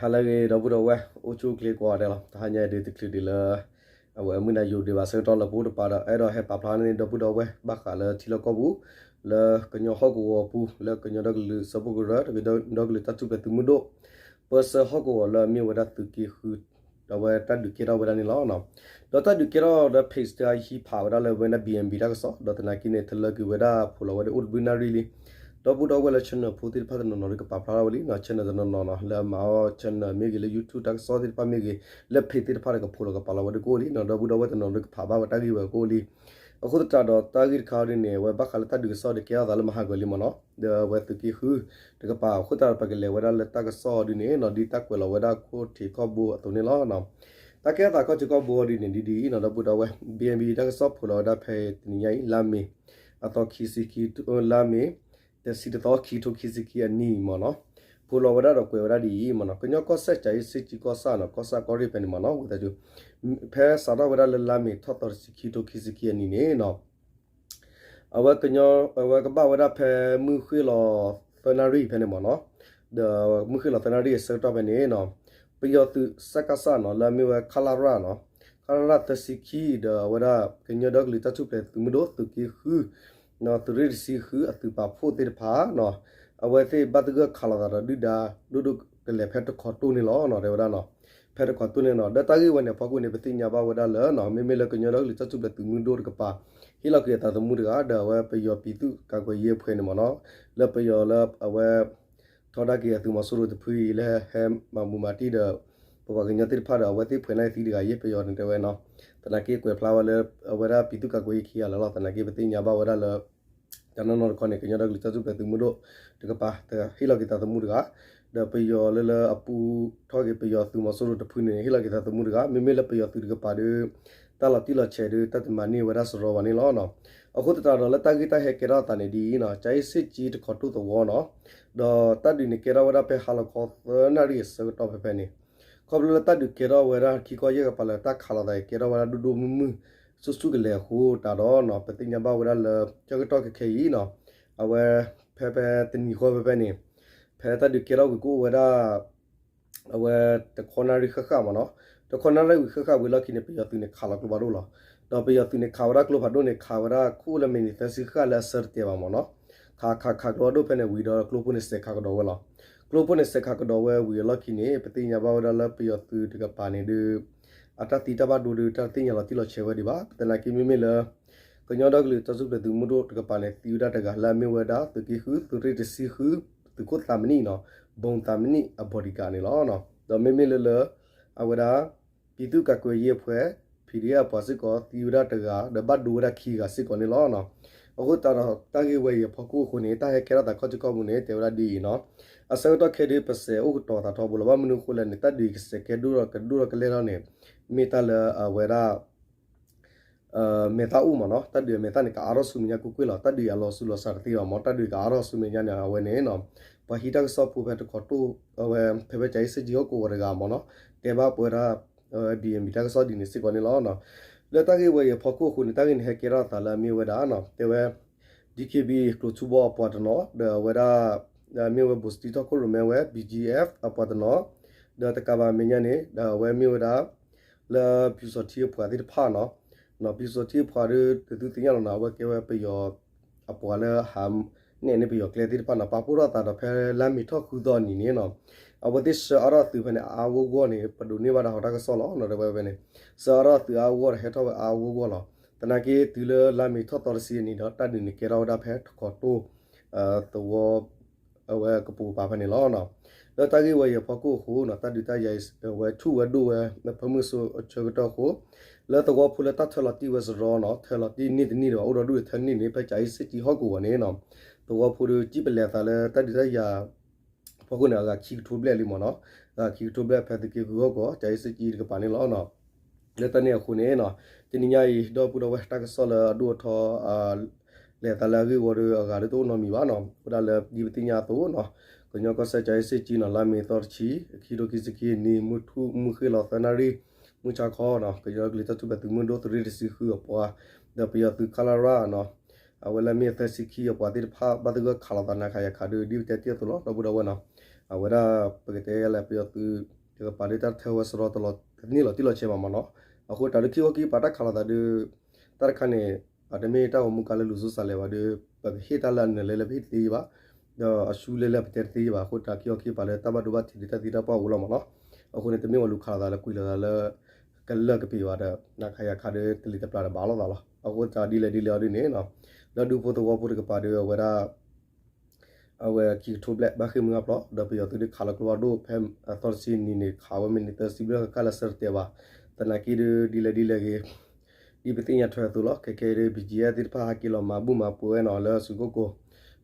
ဟါလၢအဂ့ၤ ဒီပုၢ်ဒီဝဲၢ် အိၣ်ဆူၣ်အိၣ်ချ့ကိးဂၤဒဲးလီၤ. တဟါညါအံၤဒုးတချုးဒံးလၢ အဝဲမုၢ်နၤယိၤဒံးဘၣ်ဆၢကတီၢ်လၢပအိၣ်တပၤဒီး အဲၣ်ဒိးဟဲပာ်ဖျါန့ၢ်ဒီပုၢ်ဒီဝဲၢ် ဘၣ်ဃးလၢထံလီၢ်ကီၢ်ပူၤ လၢကညီဟီၣ်ကဝီၤပူၤ လၢကညီဒီကလုာ်စၢဖှိၣ်ကရၢ ဒီကညီဒီကလုာ်တၢ်ထူၣ်ဖျဲးသုးမုၢ်ဒိၣ် ပၢဆှၢဟီၣ်ကဝီၤလၢအမ့ၢ်ဝဲဒၣ်သုးက့ဃု ဒီးအဝဲတၢ်ဒုးကဲထီၣ်ဝဲဒၣ်န့ၣ်လီၤ. ဒီးတၢ်ဒုးကဲထီၣ်ဒီး page တၢ်ဟံးဖးဝဲဒၣ်လၢဝဲဒၣ် ဘံၣ်အဲၣ်ဘံၣ် တၢ်ကစီၣ် ဒီးသနာ်က့န့ၣ် တလၢကွံာ်ဝဲဒၣ်ဖိးလီၤဝဲဒၣ်အိၣ်တဘျုးနၣ်ရံၣ်လံ. ဒီပုၢ်ဒီဝဲၢ်လၢ channel ဖိသ့ၣ်တဖၣ်တနီၤနီၤဒီးကပာ်ဖျါထီၣ်ဝဲလံနီၤ, channel တနီၤနီၤနီၤ လၢအမၤအီၣ် channel မ့ၢ်ဂ့ၤ လၢ YouTube တၢ်ကစီၣ်သ့ၣ်တဖၣ်မ့ၢ်ဂ့ၤ လၢ page သ့ၣ်တဖၣ်ဒီးကဖိးလီၤကပာ်လီၤဝဲဒၣ်ကအိၣ်လံနီၤ, ဒီပုၢ်ဒီဝဲၢ်တနီၤနီၤဒီးကဖးဘၣ်ဝဲတၢ်ဂ့ၢ်ဝဲကအိၣ်လံ. အဃိသတးဒီးတၢ်ဂ့ၢ်တခါအံၤဒ်န့ၣ် အဝဲဘၣ်ဃးလၢတၢ်ဒုးကဲထီၣ်သးလၢမဟါဂီၤလံမ့ၢ်နီၤ, ဒီးအဝဲသုးက့ဃုတကပၤ အဃိသတးဒီးပကလဲၤဝဲဒၣ်လၢတၢ်ကစီၣ်အံၤဒ်န့ၣ်နီၤ, ဒ်တၢ်ကွဲးလီၤဝဲဒၣ်ခိၣ်ထံးခီၣ်ဘိအသိးန့ၣ်လီၤ. တၢ်ကဲထီၣ်သးခီၣ်ထံးခီၣ်ဘိအံၤဒ်န့ၣ် ဒ်ဒ်အံၤနီၤ ဒီပုၢ်ဒီဝဲၢ် ဘံၣ်အဲၣ်ဘံၣ် တၢ်ကစီၣ်ဖိးလီၤဝဲဒၣ်ဖဲတနံၤညါအံၤ လါမ့ၤ အသီခံဆံခံ လါမ့ၤ တဆံတသီ ခံထိခံဆံခံအနံၤမ့ၢ်နီၤ, ဖိးလီၤဝဲဒၣ်ဒီးကွဲးဝဲဒၣ်ဒ်အံၤမ့ၢ်နီၤ, ကညီကီၢ်စဲၣ် ကၠၤအ့စ့ၣ်ကၠံကီၢ်ဆၣ်နီၤ, ကီၢ်ဆၣ်ကီၢ်ရ့ၣ်ဖဲန့ၣ်မ့ၢ်နီၤ, ဝံသးစူၤ ဖဲစးထီၣ်ဝဲဒၣ်လၢလါမ့ၤထီၣ်သီတဆံခံထိခံဆံခံအနံၤန့ၣ်နီၤ အဝဲကညီ အဝဲကဘၣ်ဝဲဒၣ်ဖဲမုၢ်ဃ့ၢ်လီၤသၢနၣ်ရံၣ်ဖဲန့ၣ်မ့ၢ်နီၤ, ဒီးမုၢ်ဃ့ၢ်လီၤသၢနၣ်ရံၣ်အဆၢကတီၢ်ဖဲန့ၣ်နီၤ, ပယီၤသုး စကစ နီၤ လၢအမ့ၢ်ဝဲ ခလရ နီၤ, ခလရသၢဆံခံ ဒီးအဝဲဒၣ်ကညီဒီကလုာ်တၢ်ထူၣ်ဖျဲးသုးမုၢ်ဒိၣ် သုးက့ဃု သုးရ့ၣ်တဆံဃုအသုးပာ်ဖှိၣ်သ့ၣ်တဖၣ်နီၤ, အဝဲသ့ၣ်ဘၣ်သဂၢၢ်ခးလိာ်သးဒီးဒုၣ်ဒါ ဒိၣ်ဒိၣ်ကလဲာ်ဖဲတခီတိၢ်န့ၣ်လီၤနီၤ, တဲဝဲဒၣ်နီၤ. ဖဲတခီတိၢ်န့ၣ်နီၤ, ဒီးတၢ်ဂ့ၢ်ဝဲန့ၣ်အဖီခိၣ်န့ၣ် ပသ့ၣ်ညါဘၣ်ဝဲဒၣ်လၢ မ့မ့ၢ်လၢကညီဒီကလုာ်တၢ်ထူၣ်ဖျဲးသုးမုၢ်ဒိၣ်တကပၤ ဟ့ၣ်လီၤက့ၤအသးသမူတဂၤ ဒီးအဝဲပယီၤပံၤသူၣ်ကးကွဲးယဲၢ်ဖှဲးန့ၣ်မ့ၢ်နီၤ, လၢပယီၤလၢအဝဲ ထီဒါက့ၤအသုးမီၤစိရိၤတဖုအံၤလၢဟဲမၤမူးမၤတံၢ်ဒီး ပပှၤကညီသ့ၣ်တဖၣ်ဒီး အဝဲသ့ၣ်ဖှဲးန့ၢ်သံတဂၤ ယဲၢ်ပယီၤန့ၣ်တဲဝဲနီၤ, သနာ်က့ကွဲးဖျါဝဲလၢ အဝဲဒၣ်ပံၤသူၣ်ကးကွဲးယဲၢ်ခံဂၤလီၤလီၤ, သနာ်က့ပသ့ၣ်ညါဘၣ်ဝဲဒၣ်လၢ တၢ်နီၢ်နီၢ်တခီန့ၣ် ကညီဒီကလုာ်တၢ်ထူၣ်ဖျဲးသုးမုၢ်ဒိၣ်တကပၤ ဟ့ၣ်လီၤက့ၤသးသမူတဂၤ ဒီးပယီၤလၢလၢအပူထီၣ်က့ၤပယီၤသုးမီၤစိရိၤတဖုန့ၣ် ဟ့ၣ်လီၤက့ၤသးသမူတဂၤ မ့မ့ၢ်လၢပယီၤသုးတကပၤဒီး တၢ်လီၤတံၢ်လီၤဆဲးဒီး တၢ်တမၤန့ၢ်ဝဲဒၣ်စရီဘၣ်န့ၣ်လီၤ. အဃိသတးဒီးလၢတၢ်ဂ့ၢ်တၢ်ဟဲကဲထီၣ်သးန့ၣ် ဒ်အံၤနီၤ, ကၠၤအ့စ့ၣ်ကၠံတခီတိၢ်သဝီနီၤ, ဒီးတၢ်ဒုးန့ၣ်ကဲထီၣ်ဝဲဒၣ်ဖဲဟါလီၤခီသၢနၣ်ရံၣ်အဆၢကတီၢ်ဖဲဖဲန့ၣ်, ခီဖျိလၢတၢ်ဒုးကဲထီၣ်ဝဲဒၣ်ခံခီယဲၢ်ကပၤလၢ တၢ်ခးလိာ်သးကဲထီၣ်ဝဲဒၣ်ဒိၣ်ဒိၣ်မုၢ်မုၢ် ဆူၣ်ဆူၣ်ကလဲာ်အဃိတးဒီးနီၤ, ပသ့ၣ်ညါဘၣ်ဝဲဒၣ်လၢ ဆၢကတီၢ်ခဲခဲအံၤနီၤ, အဝဲ ဖဲဖဲတနံၤဃီဖဲဖဲန့ၣ် ဖဲတၢ်ဒုးကဲထီၣ်ဝံၤကအိၣ်ဝဲဒၣ် အဝဲတခီနၣ်ရံၣ်ဃၣ်ဃၣ်မ့ၢ်နီၤ, တခီနၣ်ရံၣ်ဝံၤဃၣ်ဃၣ်ဝံၤလီၢ်ခံန့ၣ် ပယီၤသုးန့ၣ်ခးလီၤကျိဖးဒိၣ်လီၤ. ဒီးပယီၤသုးန့ၣ်ခးဝဲဒၣ်ကျိဖးဒိၣ်န့ၣ် ခးဝဲဒၣ်ခိၣ်လၢမဲာ်နံၤသၢဆံဃၣ်လၢအဆၢတတဲာ်ဘၣ်မ့ၢ်နီၤ, ခးခးခးကျိဖးဒိၣ်ဖဲန့ၣ်ဝံၤဒီးကျိဖိန့ၣ်စဲးခးကဒီးဝဲလီၤ. ကျိဖိန့ၣ်စဲးခးကဒီးဝဲဝံၤအလီၢ်ခံန့ၣ် ပသ့ၣ်ညါဘၣ်ဝဲဒၣ်လၢပယီၤသုးတကပၤန့ၣ်ဒီး အတၢ်သံတၢ်ဘၣ်ဒိဒီး တၢ်တသ့ၣ်ညါလီၤတံၢ်လီၤဆဲးဝဲဒံးဘၣ်. သနာ်က့မ့မ့ၢ်လၢ ကညီဒီကလုာ်တၢ်ထူၣ်ဖျဲးသုးမုၢ်ဒိၣ်တကပၤန့ၣ် သံဝဲဒၣ်တဂၤလၢအမ့ၢ်ဝဲဒၣ် သုးက့ဃု သုးရ့ၣ်တဆံဃု သုးခိၣ်သးမံးနံးနီၤ, ဘိသးမံးနံး အ bodyguard န့ၣ်လီၤ. ဒီးမ့မ့ၢ်လၢလၢ အဝဲဒၣ် ပြည်သူ့ကာကွယ်ရေးအဖွဲ့ ပီၣ်ဒီအ့ဖ် အပှၤစ့ၢ်ကီးသံဝဲဒၣ်တဂၤ ဒီးဘၣ်ဒိဝဲဒၣ်ခံဂၤစ့ၢ်ကီးန့ၣ်လီၤ. အဃိသတးဒီးတၢ်ဂ့ၢ်ဝဲအံၤအဖီခိၣ်အဃိန့ၣ် တၢ်ဟဲကဲထီၣ်သးခီၣ်ထံးခီၣ်ဘိန့ၣ် တဲဝဲဒၣ်ဒ်အံၤနီၤ, အဆၢကတီၢ်ခဲဒုးပစဲးအိၣ်ကတီၤသးထီဘိလီၤ. ဘၣ်မနုၤအဃိလဲၣ်န့ၣ် တၢ်ဒုးအံၤကစဲးကဲဒိၣ်ထီၣ်ကဒိၣ်ထီၣ်ကလဲၢ်ထီၣ်န့ၣ် မ့ၢ်တၢ်လၢအဝဲဒၣ် မဲာ်သၣ်အိၣ်မ့ၢ်နီၤ, တၢ်ဒုးအမဲာ်သၣ်န့ၣ် ကအါထီၣ်ဆူမဲာ်ညါကွ့ၢ်ကွ့ၢ်လီၤ. တၢ်ဒုးအလီၤစူၤလီၤစှၤတသ့ဘၣ်မ့ၢ် တၢ်ဒုးကအါထီၣ်ဆူမဲာ်ညါန့ၣ် အဝဲန့ၣ် ပှၤဟံးတၢ်ကစီၣ်ဖိဖဲတခီတိၢ် အဝဲ ဖဲဖဲကၠၤအ့စ့ၣ်ကၠံဟီၣ်ကဝီၤတဂၤမ့ၢ်နီၤ တဲဘၣ်ပဝဲဒၣ် ဘံၣ်အဲၣ်ဘံၣ် တၢ်ကစီၣ်ဒ်န့ၣ်စ့ၢ်ကီးန့ၣ်လီၤ. လၢတၢ်ဂ့ၢ်ဝဲအံၤအဖီခိၣ်အဃိန့ၣ် တၢ်ဂ့ၢ်န့ၣ်ဟဲကဲထီၣ်သးလၢအမ့ၢ်ဝဲဒၣ် တဲဝဲ DKBA ကျိၤထူဘီအပှၤတနီၤ ဒီးအဝဲဒၣ် မ့ၢ်ဝဲ ဘိၣ်စတံထီၣ်ခိၣ်ရိၣ်မဲဝဲ ဘံၣ်ကၠံအ့ဖ် အပှၤတနီၤ ဒီးတကးဘၣ်မဲာ်ညါန့ၣ် ဒီးအဝဲမ့ၢ်ဝဲဒၣ် လၢပျူစောထီးအပှၤသ့ၣ်တဖၣ်နီၤ, ပျူစောထီးအပှၤဒီး တသုသ့ၣ်ညါလီၤနီၤ အဝဲကဲဝဲပယီၤအပှၤလၢဟးနဲၣ်န့ၢ်ပယီၤကျဲသ့ၣ်တဖၣ်နီၤ ပာ်ဖှိၣ်ထီၣ်သးဒီးဖဲလါမ့ၤထီၣ်ဃုသီအနံၤန့ၣ်နီၤ အဝဲသ့ၣ်ဆှၢအါထီၣ်သုးဖဲန့ၣ် အါအါဂီၢ်ဂီၢ်န့ၣ် ပဒိးန့ၢ်ဘၣ်ဒီးဟီတၢ်ကစီၣ်လီၤ ဒီးဝဲဖဲန့ၣ် ဆှၢအါထီၣ်သုးအါအါဂီၢ်ဂီၢ်ဒီးဟဲထီၣ်ဝဲအါအါဂီၢ်ဂီၢ်လီၤ. သနာ်က့တုၤလၢလါမ့ၤထီၣ်သီတဆံအနံၤဒီး တၢ်ဒုးန့ၣ်ကဲထီၣ်ဝဲဒၣ်ဖဲတခီတိၢ် သဝီ အဝဲကပိာ်ကပၤဖဲန့ၣ်လီၤ. လၢတၢ်ဂ့ၢ်ဝဲအံၤအဖီခိၣ်အဃိနီၤ တၢ်ဒုးတၢ်ယၤအံၤ အဝဲဆူၣ်ဝဲဒိၣ်ဝဲ ဖၢမုၢ်စိအဆၢကတီၢ်အဃိ လၢသဝီဖိလၢတၢ်ထၢလီၤတံၢ်ဝဲစရီနီၤ ထၢလီၤတံၢ်န့ၢ်တန့ၢ်ဒီး အိၣ်ဒီးဒူၣ်ဒီးထၢန့ၢ်န့ၣ် ဖဲကၠၤအ့စ့ၣ်ကၠံဟီၣ်ကဝီၤန့ၣ်နီၤ သဝီဖိဒီးစံၣ်ပလဲၤသးလၢတၢ်ဒုးတၢ်ယၤ အဖီခိၣ်န့ၣ် အဂၤခံကထိဘျဲၣ်လံမ့ၢ်နီၤ အဂၤခံကထိဘျဲၣ်ဖဲသုးက့ဃုဟီၣ်ကဝီၤ ကၠၤအ့စ့ၣ်ကၠံတကပၤန့ၣ်လီၤ. လၢတၢ်န့ၣ်အဃိန့ၣ် တနံၤညါအံၤ ဒီပုၢ်ဒီဝဲၢ်တၢ်ကစီၣ်လၢအဒိၣ်အထီ လဲၤသးလၢအဂ့ၢ်ဝီဒီးအဂၤဒ်တအိၣ်နီတမံၤဘၣ်နီၤ အိၣ်ဒၣ်လၢဒ်ပသ့ၣ်ညါအသိးနီၤ ကညီကီၢ်စဲၣ်ကၠၤအ့စ့ၣ်ကၠံနီၤ လါမ့ၤသီတဆံ ခံထိခံဆံခံအနံၤ မုၢ်ထူၣ်မုၢ်ဃ့ၢ်လီၤသၢနၣ်ရံၣ် မုၢ်ဆါခီနီၤ ကညီကလုာ်တၢ်ထူၣ်ဖျဲးသုးမုၢ်ဒိၣ်သုးရ့ၣ်တဆံဃုအပှၤ ဒီးပယီၤသုးခလရနီၤ အဝဲလၢမ့ၢ်သၢဆံခံအပှၤသ့ၣ်တဖၣ် ဘၣ်သဂၢၢ်ခးလိာ်သးနၤခးယၤခးဒီး ဒ်ပတဲတ့ၢ်အသိးလီၤ ဒီပုၢ်ဒီဝဲၢ်နီၤ အဝဲဒၣ် ပကတဲလၢပယီၤသုးတကပၤဒုး တၢ်ထၢဝဲစရီတလီၤတန့ၢ်လီၤတံၢ်လီၤဆဲးဘၣ်မ့ၢ်နီၤ. အဃိတၢ်ဒုး ခံခီခံကပၤတၢ်ခးလိာ်သးဒုး တၢ်တခါန့ၣ် အတမ့ၢ်တၢ်ဂီၤမူကါလၢလူၤစိစးလဲၤဘၣ်ဒီး ပကဟ့ၣ်တၢ်လၢအနၢၤလဲလၢပဟ့ၣ်တသ့ဘၣ်, ဒီးအဆူလဲလၢပတဲတသ့ဘၣ်. အဃိတၢ်ခံခီခံကပၤလၢတၢ်ဘၣ်ဒိဘၣ်ထံးဒုး တၢ်သံတၢ်ပှၢ်အိၣ်လီၤမ့ၢ်နီၤ. အဃိန့ၣ် တမ့ၢ်ဝဲလူၤခးလိာ်သးလၢကွံာ်လိာ်သးလၢ ကလၢာ်ကပ့ၤဘၣ်ဒီး နခးယခးဒီး တလံၤတပျၢ်ဒီးဘၣ်လိာ်သးလီၤ. အဃိတၢ်ဒ်လဲၣ်ဒ်လဲၣ်အီၤဒ်န့ၣ် လၢဒူဖိသဝီဖိတကပၤဒီး အဝဲဒၣ် အဝဲခံကထိဘျဲၣ် ဘၣ်ဃ့ၢ်မှံဟးဖျိး ဒီးပယီၤသုးဒုးခးလီၤကျိဖးဒိၣ်ဖဲအသီတဆံနံၤန့ၣ် ခးဝဲမံးနံးသၢဆံဘျဲၣ် ကကၢ်လၢဆၢတတဲာ်ဘၣ်. သနာ်က့ဒုး ဒ်လဲၣ်ဒ်လဲၣ်ဂ့ၤ ဒ်ပသ့ၣ်ညါထွဲအသိးလီၤ. ခဲကဲဒုး ဘံၣ်ကၠံၣ်အဲၣ် သ့ၣ်တဖၣ်ဟးက့ၤလီၤမၤဘူၣ်မၤပှဲၤဝဲနီၤ လၢအစုခိၣ်ကိၢ်,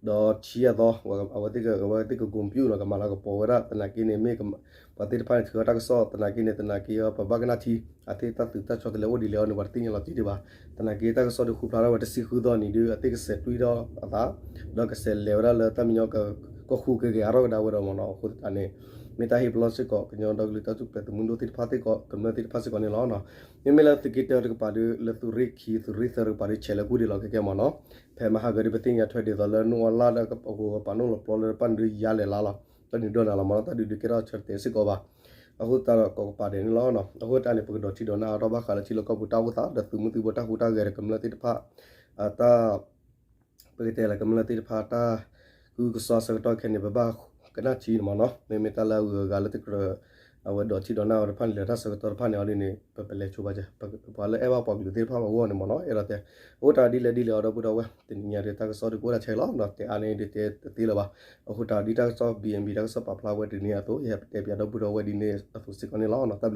ဒီးထံအသီ အဝဲသ့ၣ်က အဝဲသ့ၣ်က ဂုဏ်ပြု နီၤ ကမၤလၤကပီၤဝဲဒၣ် သနာ်က့န့ၣ် မ့ၢ်ပှၤသ့ၣ်တဖၣ်န့ၣ် ထုးထီၣ်တၢ်ကစီၣ် သနာ်က့န့ၣ် သနာ်က့ပဘၣ်ကနၣ်ထံ အသ့ၣ်တၢ်သုးတၢ်ဆီတလဲအိၣ်ဒ်လဲၣ်အီၤန့ၣ် ပှၤတသ့ၣ်ညါလီၤတံၢ်ဒံးဘၣ်. သနာ်က့တၢ်ကစီၣ်ဒုးဃုဖျါထီၣ်ဝဲတဆံဃုသီနံၤဒုး အသ့ၣ်ကစဲးတွံၢ်ထီၣ်အသး ဒီးကစဲးလဲၤဝဲဒၣ်လၢတၢ်မံညီ ကီၢ်ဃူကဂဲၤအါထီၣ်ကဒါဝဲဒီးမ့ၢ်နီၤ. အဃိသတးန့ၣ် မ့ၢ်တၢ်ဟ့ၣ်ပလီၢ်စ့ၢ်ကီး ကညီဒီကလုာ်တၢ်ထူၣ်ဖျဲးသုးမုၢ်ဒိၣ်သ့ၣ်တဖၣ်စ့ၢ်ကီး ကမျၢၢ်သ့ၣ်တဖၣ်စ့ၢ်ကီးန့ၣ်လီၤ. မ့မ့ၢ်လၢသုးက့တၢတကပၤဒီး လၢသုးရ့ၣ်ခံ သုးရ့ၣ်သၢတကပၤဒီး ဆဲးလၢကွံာ်ဒံးလီၤ ခဲကဲမ့ၢ်နီၤ. ဖဲမဟါဂၤဒီး ပသ့ၣ်ညါထွဲဒ်သိးလၢ နီၣ်အီလၣ်လၢအဂီၤကပာ်နီၣ်လီၤပျီလၢတဖၣ်န့ၣ်ဒုး ယါလဲၤလါလီၤ. တၢ်ဒုးဒိၣ်နးလီၤမ့ၢ်နီၤ တၢ်ဒုးဒုးကဲထီၣ်ဆၢတဲာ်စ့ၢ်ကီးဘၣ်. အဃိသတးဒီး ကိးကပၤဒဲးန့ၣ်လီၤ. အဃိသတးန့ၣ် ပကဒိးထံဒိးနၢ်အါထီၣ်ဘၣ်ဃးလၢထံလီၢ်ကီၢ်ပူၤတၢ်အိၣ်သး ဒီးသုးမုၢ်သံၣ်ဘိတၢ်ဟူးတၢ်ဂဲၤဒီး ကမျၢၢ်သ့ၣ်တဖၣ် တၢ် ပကတဲလၢကမျၢၢ်သ့ၣ်တဖၣ်တၢ် ဃုကစီၣ်အဆၢကတီၢ်ခဲအံၤန့ၣ် ပဘၣ်ကနၣ်ထံန့ၣ်မ့ၢ်နီၤ. မ့မ့ၢ်တၢ်လၢအဂုၤအဂၤလၢတကြၢး အဝဲဒိးထံဒိးနၢ်အါထီၣ်တဖၣ်န့ၣ် လၢတၢ်ဆၢကတီၢ်တဖၣ်န့ၣ်အီၤဒ်န့ၣ် ပပလဲၤဆိဘၣ်ကဲ ပှၤလၢအဲၣ်ဘၣ်ပှၤကလုာ်သ့ၣ်တဖၣ်အဂီၢ်န့ၣ်မ့ၢ်နီၤ အဲၣ်ဒိးတဲ. အဃိတၢ်ဒ်လဲၣ်ဒ်လဲၣ်အီၤ ဒီပုၢ်ဒီဝဲၢ် တနံၤညါဒီး တၢ်ကစီၣ်ဒုးကအိၣ်ဒၣ်ထဲလီၤ. တဲအါန့ၣ်ဒုးတဲတသ့လၢၤဘၣ်. အဃိတၢ်ဒ်တၢ်ကစီၣ် ဘံၣ်အဲၣ်ဘံၣ် တၢ်ကစီၣ်ပာ်ဖျါဝဲတနံၤအသိး ယဟဲတဲပၠးဒီပုၢ်ဒီဝဲၢ်ဒ်န့ၣ်အသိးစ့ၢ်ကီးန့ၣ်လီၤ. တၢ်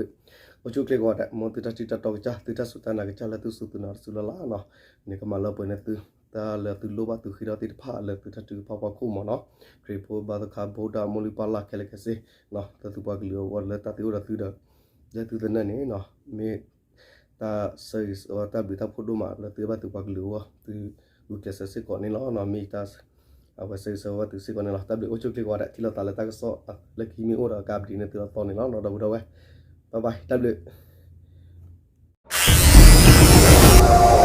ဘျုး အိၣ်ဆူၣ်ချ့ကိးဂၤဒဲး မ်သုတၢ်ထံၣ်တၢ်တီကစၢ် သုတၢ်စူၢ်တၢ်နာ်ကစၢ်လၢသုစူၢ်သုနာ်တစုလၢ်လၢ်နီၤ. န့ၣ်ကမၤလၢပှဲၤန့ၢ်သု တၢ်လၢသုလိၣ်ဘၣ်သုဃ့ထီၣ်သ့ၣ်တဖၣ်လၢသုတၢ်ထုကဖၣ်ဖီခိၣ်မ့ၢ်နီၤ. ခရံာ်ဖိဘါသခါ ဗုဒ္ဓ မိၢ်လုၢ်ပၢ်လၢ်ခဲလၢာ်ခဲဆ့ လၢသုပှၤကလုာ်အဂီၢ်လၢတၢ်သ့အိၣ်ဒီးသုဒီး လၢသုသနၢၣ်န့ၣ် မ့ၢ်တၢ်ဆၢဂ့ၤဆၢဝါတၢ်ဘျုးတၢ်ဖှိၣ်ဒိၣ်မးလၢသုဘၣ်သုပှၤကလုာ်အဂီၢ် သုဂုာ်ကျဲးစၢးစ့ၢ်ကီးန့ၣ်လီၤ. မ့ၢ်တၢ် အဝဲဆၢဂ့ၤဆၢဝါသုစ့ၢ်ကီးန့ၣ်လီၤ. တၢ်ဘျုး အိၣ်ဆူၣ်ချ့ကိးဂၤဒဲး ထံၣ်လိာ်သးလၢတၢ်ကစီၣ်လၢခံမ့ၢ်အိၣ်ဒီးကါပဒံးန့ၢ်သုလီၤသီန့ၣ်လီၤ. ဒီပုၢ်ဒီဝဲၢ် bye bye တၢ်ဘျုး